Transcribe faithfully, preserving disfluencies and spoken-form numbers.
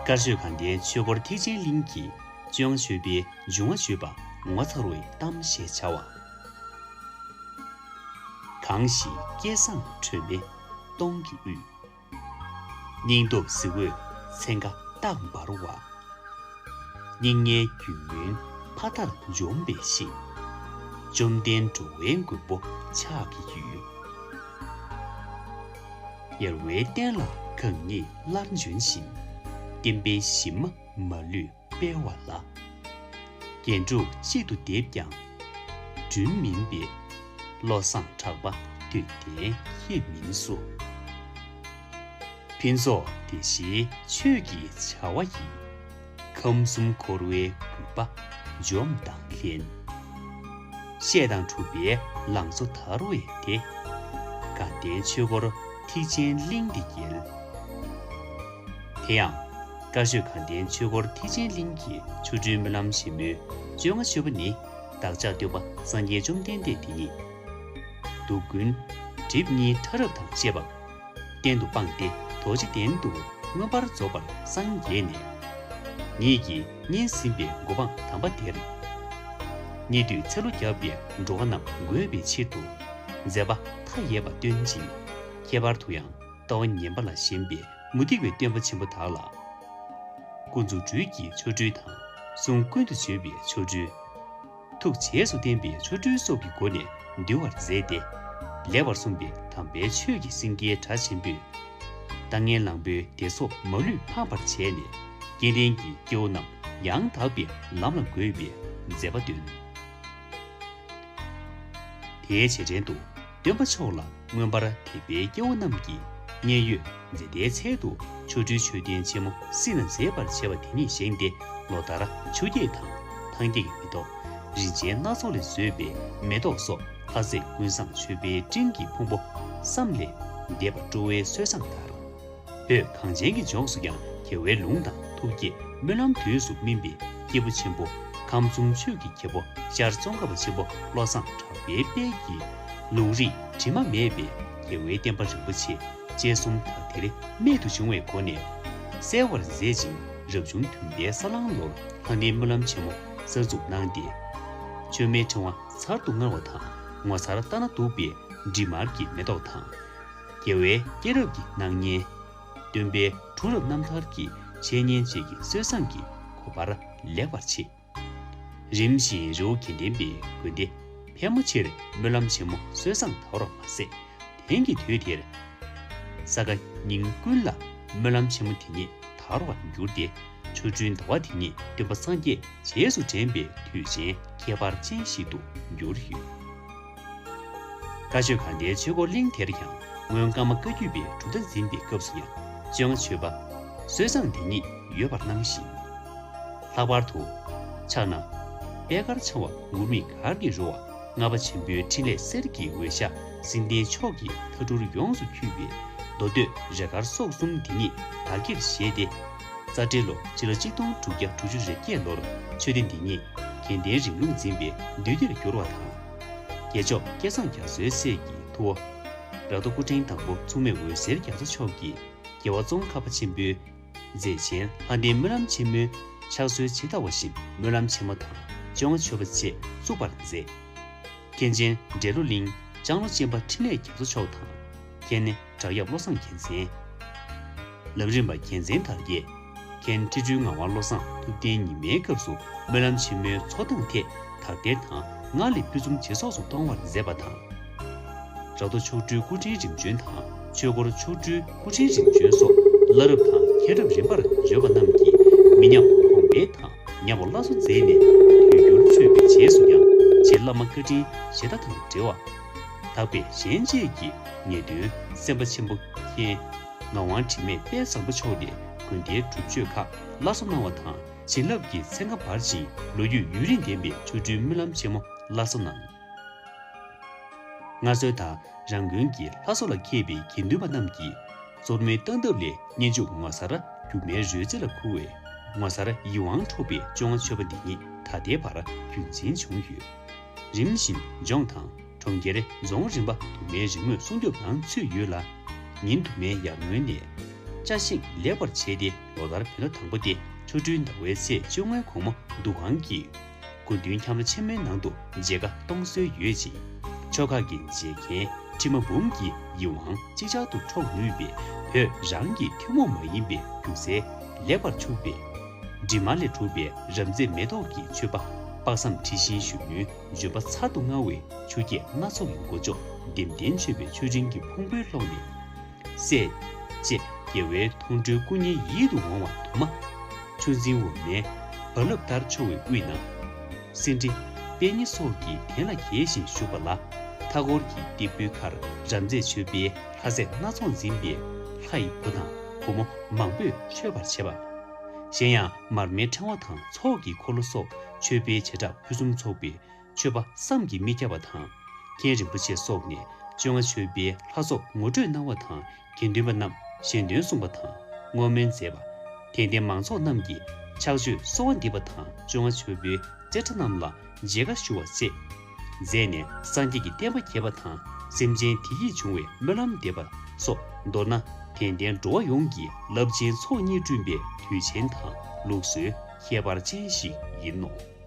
དཀར་ཆོས་དགའ་ལྡན་ཆོས་འཁོར་ཐེག་ཆེན་གླིང་གི་བཅོ་ལྔ་མཆོད་པའི་འབྱུང་བ་བརྗོད་པ་ངོ་མཚར་བའི་གཏམ་ཞེས་བྱ་བ། གང་ཞིག་སྐལ་བཟང་སྒྲོན་མེ་སྟོང་གི་དབུས། སྙིང་སྟོབས་གཟི་འོད་ཚན་ཁ་རྟག་འབར་བ། སྙིགས་ལྔའི་རྒྱུད་མུན་ཕ་མཐར་འཇོམས་པའི་གཤིས། བཅོམ་ལྡན་འགྲོ་བའི་མགོན་པོ་ཕྱག་གི་ཡུལ། ཡལ་བའི་སྟན་ལ་གང་ཉིད་སླར་འབྱོན་ཞིང་། བསྟན་པའི་གཞི་མ་མ་ལུས་སྤེལ་བ་ལ། རྒྱན་དྲུག་གཅིག་ཏུ་བསྡེབས་ཀྱང་། འགྲུབ་མིན་པའི་བློ་བཟང་གྲགས་པ་འདོད་ལྡན་ཁྱེད་མིན་སུ། ཕུན་ཚོགས་བདེ་གཤེགས་ཆོས་ཀྱི་བྱ་བ་ཡིས། ཁམས་གསུམ་འཁོར་བའི་རྒུད་པ་འཇོམས་དང་ལྷན། བཤད་དང་གྲུབ་པའི་ལང་ཚོ་དར་བའི་སྡེ། དགའ་ལྡན་ཆོས་འཁོར་ཐེག་ཆེན་གླིང་འདི་རྒྱལ། དེ་ཡང་། དཀར་ཆོས་དགའ་ལྡན་ཆོས་འཁོར་ཐེག་ཆེན་གླིང་གི་ཆོ་འཕྲུལ་སྨོན་ལམ་ཆེན་མོའི་བཅོ་ལྔ་མཆོད་པ་ནི། བདག་ཅག་སྟོན་པ་སངས་རྒྱས་བཅོམ་ལྡན་འདས་དེ་ཉིད། སྡུག་ཀུན་སྒྲིབ་གཉིས་ཕྲ་རབ་དང་བཅས་པ། གཏན་དུ་སྤངས་ཏེ་རྡོ་རྗེ་གདན་དུ་མངོན་པར་རྫོགས་པར་སངས་རྒྱས་ནས། ཉིད་ཀྱིས་སྙན་ཟིན་པའི་གོ་འཕང་དམ་པ་དེར། སྙིགས་དུས་ཚེ་ལོ་བརྒྱ་པའི་འགྲོ་བ་རྣམས་འགོད་པའི་ཕྱིར་དུ། མཛད་པ་མཐའ་ཡས་པ་སྟོན་ཅིང་། ཁྱད་པར་དུ་ཡང་ལྟ་བ་ངན་པ་ལ་ཞེན་པའི་མུ་སྟེགས་པའི་སྟོན་པ་ཆེན་པོ་དག་ལ། ཀུན་རྫོབ་སྦྲུལ་གྱི་ཆོ་འཕྲུལ་དང་གསུང་ཀུན་ཏུ་བརྗོད་པའི་ཆོ་འཕྲུལ། ཐུགས་རྗེས་སུ་བསྟན་པའི་ཆོ་འཕྲུལ་སོགས་ཀྱི་སྒོ་ནས་འདུལ་བར་མཛད་དེ། ལེགས་པར་གསུངས་པའི་དམ་པའི་ཆོས་ཀྱི་སེང་གེའི་སྒྲ་ཆེན་པོས། ལྟ་ངན་ལང་པོའི་སྡེ་སོགས་མ་ལུས་འཕངས་པར་བྱས་ནས། སྐལ་ལྡན་གྱི་སྐྱེ་བོ་རྣམས་ཡང་དག་པའི་ལམ་ལ་འགོད་པའི་མཛད་པ་སྟོན། དེའི་རྗེས་དྲན་དུ་སྟོན་པ་མཆོག་ལ་མངོན་པར་དད་པའི་སྐྱེ་བོ་རྣམས་ཀྱིས་མཉན་ཡོད་མཛེས་ལྡན་ཚལ་དུ་ཆོ་འཕྲུལ་མཆོད་རྟེན་ཆེན་མོ་སྲིད་ན་མཛེས་པར་བྱས་པ་དེ་ཉིད་བཞེངས་ཏེ། ལོ་ལྟར་ཆུ་སྐྱེས་དང་ཐང་སྐྱེས་ཀྱི་མེ་ཏོག་རིན་ཆེན་སྣ་ཚོགས་ལས་བཟོས་པའི་མེ་ཏོག་སོགས། ལྷ་སྲས་ཀུན་བཟང་མཆོད་པའི་སྤྲིན་གྱི་ཕུང་པོ་བསམ་ལས་འདས་པ་སྤྲོ་བའི་གསོལ་བསང་ལྟར། བོད་གངས་ཅན་གྱི་ལྗོངས་སུ་ཡང་རྒྱལ་བའི་ལུང་དང་ཐུགས་བསྐྱེད་སྨོན་ལམ་དུས་སུ་སྨིན་པའི་སྐྱེས་བུ་ཆེན་པོ་ཁམས་གསུམ་ཆོས་ཀྱི་རྒྱལ་པོ་ཤར་ཙོང་ཁ་པ་ཆེན་པོ་བློ་བཟང་གྲགས་པའི་དཔལ་གྱི་ལུང་རིགས་དྲི་མ་མེད་པའི་རྒྱལ་བའི་བསྟན་པ་རིན་པོ་ཆེ་དཔྱད་གསུམ་དག་ཐེར་རྨད་དུ་བྱུང་བའི་སྒོ་ནས་གསལ་བར་མཛད་ཅིང་། རབ་བྱུང་བདུན་པའི་ས་གླང་ལོར་ལྷ་ལྡན་སྨོན་ལམ་ཆེན་མོ་གསར་འཛུགས་གནང་སྟེ། མཆོད་མེའི་ཕྲེང་བ་ཚར་དུ་དངར་བ་དང་། ངོ་མཚར་ལྟ་ན་སྡུག་པའི་འབྲི་མར་གྱི་མེ་ཏོག་དང་། རྒྱལ་བའི་སྐྱེས་རབས་ཀྱི་སྣང་བརྙན། སྟོན་པའི་འཁྲུངས་རབས་རྣམ་ཐར་གྱི་འཆད་ཉན་བཅས་ཀྱི་གསོལ་བསང་གིས་གོ་འཕང་ལེགས་པར་མཆིས། རིམ་བཞིན་རི་བོ་དགེ་ལྡན་པའི་དགོན་སྡེ་ཕལ་མོ་ཆེར་སྨོན་ལམ་ཆེན་མོ་གསོལ་བསང་དར་བར་མ་ཟད། དེང་གི་དུས་དེར། ས་ག་ཉིན་ཀུན་ལ་སྨོན་ལམ་ཆེན་མོ་དེ་ཉིད་དར་བར་གྱུར་ཏེ། ཆོ་འཕྲུལ་ཟླ་བ་དེ་ཉིད་སྟོན་པ་སངས་རྒྱས་རྗེས་སུ་དྲན་པའི་དུས་ཆེན་ཁྱད་པར་ཅན་ཞིག་ཏུ་གྱུར་ཡོད། བཀའ་ཆོས་དགའ་ལྡན་ཆོས་འཁོར་གླིང་དེར་ཡང་སྔོན་ཀརྨ་བཀའ་བརྒྱུད་པའི་གྲུབ་མཐའ་འཛིན་པའི་སྐབས་སུ་ཡང་བཅོ་ལྔ་མཆོད་པ་གསོལ་བསང་དེ་ཉིད་ཡོད་པར་སྣང་ཞིང་། ལྷག་པར་དུ། ཕྱག་ན་པད་དཀར་འཆང་བ་ངུར་སྨྲིག་གར་གྱི་རོལ་བ། ལྔ་པ་ཆེན་པོའི་ཕྲིན་ལས་གསེར་གྱི་འོད་ཞགས་སེང་ལྡེང་མཆོག་གི་ཐ་གྲུར་ཡོངས་སུ་འཁྱུད་པའི་མདོ་སྟོད་རེ་དཀར་སོག་གསུམ་འདི་ཉིད་བདག་གིར་བཞེས་ཏེ། རྩ་འགྲེལ་ལོ་སྤྱི་ལོ་གཅིག་སྟོང་དྲུག་བརྒྱ་དྲུག་ཅུ་རེ་བརྒྱད་ལོར་མཆོད་རྟེན་འདི་ཉིད་དགེ་ལྡན་རིང་ལུགས་འཛིན་པའི་འདུས་སྡེར་གྱུར་བ་དང་། རྒྱལ་མཆོག་སྐལ་བཟང་རྒྱ་མཚོའི་སྲས་ཀྱི་ཐུ་བོ། རབ་ཏུ་སྐུ་ཕྲེང་དང་པོ་མཚུངས་མེད་འོད་ཟེར་རྒྱ་མཚོ་མཆོག་གིས་རྒྱལ་བ་ཙོང་ཁ་པ་ཆེན་པོའི་མཛད་ཆེན་ལྷ་ལྡན་སྨོན་ལམ་ཆེན་མོའི་ཕྱག་སྲོལ་ཇི་ལྟ་བ་བཞིན་སྨོན་ལམ་ཆེན་མོ་དང་བཅོ་ལྔ་མཆོད་པ་བཅས་བཙུགས་པར་མཛད། མཁན་ཆེན་འབྲས་ལོ་གླིང་ལྕང་ལོ་ཅན་པ་འཕྲིན་ལས་རྒྱ་མཚོ་མཆོག་དང་། མཁན་བྲག་གཡབ་བློ་བཟང་རྒྱལ་མཚན། ལམ་རིམ་པ་རྒྱལ་མཚན་དར་རྒྱས། མཁན་ཁྲི་སྤྲུལ་ངག་དབང་བློ་བཟང་ཐུབ་བསྟན་ཉི་མའི་སྐབས་སུ་སྨོན་ལམ་ཆེན་མོའི་འཚོ་སྟངས་ཐད་དར་སྟེར་དང་སྔར་ལས་ཕུན་སུམ་ཇེ་ཚོགས་སུ་གཏོང་བར་མཛད་པ་དང་། རབ་ཏུ་མཆོག་སྤྲུལ་སྐུ་ཕྲེང་རིམ་བྱོན་དང་ཆོས་འཁོར་མཆོག་སྤྲུལ་སྐུ་ཕྲེང་རིམ་བྱོན་སོགས་བླ་རབས་དང་མཁན་རབས་རིམ་པར་བྱོན་པ་རྣམས་ཀྱིས་མི་ཉམས་གོང་འཕེལ་དང་ཉམས་པ་སླར་གསོ་མཛད་ནས་དུས་འགྱུར་ཆོད་པའི་རྗེས་སུ་ཡང་རྗེ་བླ་མ་བཀའ་དྲིན་ཞལ་ཏ་དང་འབྲེལ་བ། དག་པའི་གཞན་གཅེས་ཀྱི་ངེས་དོན་སེམས་དཔའ་ཆེན་པོ་མཁན་ངག་དབང་དྲི་མེད་དཔལ་བཟང་པོ་མཆོག་ནས་དགོན་སྡེའི་སྒྲུབ་མཆོད་ཁག་སླར་གསོ་གནང་བ་དང་བྱིན་རླབས་ཀྱི་ཚན་ཁ་འབར་ཞིང་ལོ་རྒྱུས་ཡུན་རིང་ལྡན་པའི་ཆོ་འཕྲུལ་སྨོན་ལམ་ཆེན་མོ་སླར་གསོ་གནང་། སྔར་སྲོལ་ལྟར་རང་དགོན་གྱི་ལྷ་བཟོ་ལ་མཁས་པའི་དགེ་འདུན་པ་རྣམས་ཀྱིས་སོར་མོའི་སྟངས་སྟབས་ལས་བསྙེན་ཆུ་ངོ་མཚར་སྒྱུ་མའི་རོལ་རྩེད་ལ་འཁུ་བས་ངོ་མཚར་ཡིད་དབང་འཕྲོག་པའི་བཅོ་ལྔ་མཆོད་པ་འདི་ཉིད་ད་ལྟའི་བར་རྒྱུན་འཛིན་བྱུང་ཡོད། རིམ་བཞིན་ལྗོངས་དང་ གྲོང་ཁྱེར་རྫོང་རིམ་པ་དུ་མའི་རིན་དངོས་སྲུང་སྐྱོབ་ནང་ཚུད་ཡོད་ལ། ཉིན་དུ་མའི་ཡར་སྔོན་ནས་བཅའ་བཞེངས་ལེགས་པར་བྱས་ཏེ། ལོ་ལྟར་བོད་ཟླ་དང་པོ་སྟེ་ཆོ་འཕྲུལ་ཟླ་བའི་ཚེས་བཅོ་ལྔའི་དགོང་མོ་འདུ་ཁང་གི་སྐུ་མདུན་ཁྱམས་ར་ཆེན་མོའི་ནང་དུ་མཇལ་ཁ་གཏོང་སྲོལ་ཡོད་ཅིང་། ཆོ་ག་གི་མཇལ་མཁན་ཁྲི་མ་འབུམ་གྱི་ཡིད་དབང་ཅིག་ཅར་དུ་འཕྲོག་ནུས་པའི་བོད་རང་གི་ཐུན་མོང་མ་ཡིན་པའི་སྒྱུ་རྩལ་ལེགས་པར་ཕྱུག་པའི་གྲིབ་མ་ལས་གྲུབ་པའི་རབ་མཛེས་མེ་ཏོག་གི་མཆོད་པ། དཔག་བསམ་འཁྲི་ཤིང་གཞོན་ནུའི་ལྗོན་པ་ཚར་དུ་དངར་བའི་ཆུ་སྐྱེས་སྣ་ཚོགས་ཀྱི་མགོ་ལྕོག་ལྡེམ་ལྡེམ་མཆོད་པའི་མཆོད་སྤྲིན་གྱི་ཕུང་པོའི་ཀློང་ནས། སྲས་བཅས་རྒྱལ་བའི་མཐོང་གྲོལ་སྐུ་བརྙན་ཡིད་དུ་འོང་བ་དུ་མ། ཆུ་འཛིན་འོ་མའི་རྦ་རླབས་ལྟར་འཕྱོ་བའི་དབུས་ན། སེ་འབྲས་པད་ཉི་སོགས་ཀྱིས་གདན་ལ་འགྱེད་བཞིན་བཞུགས་པ་ལ། མཐའ་འཁོར་གྱི་སྟེགས་བུའི་ཁར་རབ་མཛེས་མཆོད་པའི་ལྷ་རྫས་སྣ་ཚོགས་འཛིན་པའི་ལྷ་ཡི་བུ་དང་བུ་མོ་མང་པོས་མཆོད་པར་བྱེད་པ། གཞན་ཡང་མར་མེའི་ཕྲེང་བ་དང་ཚོགས་ཀྱི་འཁོར་ལོ་སོགས་མཆོད་པའི་བྱེ་བྲག་ཕུན་སུམ་ཚོགས་པའི་མཆོད་པ་བསམ་གྱིས་མི་ཁྱབ་པ་དང་། མཁན་རིན་པོ་ཆེ་སོགས་ནས་བཅོ་ལྔ་མཆོད་པའི་ལྷ་ཚོགས་ངོ་སྤྲོད་གནང་བ་དང་། དགེ་འདུན་པ་རྣམས་ཞལ་འདོན་གསུངས་པ་དང་བསྔོ་སྨོན་མཛད་པ། དད་ལྡན་མང་ཚོགས་རྣམས་ཀྱིས་ཕྱག་མཆོད་གསོལ་བ་འདེབས་པ་དང་། བཅོ་ལྔ་མཆོད་པའི་རྩེ་གྲ་རྣམས་ལ་མཇལ་ཁ་ཞུ་བ་བཅས་མཛད་ནས། སངས་རྒྱས་ཀྱི་བསྟན་པ་རྒྱས་པ་དང་། སེམས་ཅན་བདེ་སྐྱིད་འབྱུང་བའི་སྨོན་ལམ་འདེབས་པ་སོགས། མདོར་ན་དད་ལྡན་འགྲོ་བ་ཡོངས་ཀྱི་རླབས་ཆེན་ཚོགས་གཉིས་བསྐྲུན་པའི་དུས་ཆེན་དང་ལུགས་སྲོལ་ཁྱད་པར་ཅན་ཞིག་ཡིན་ནོ།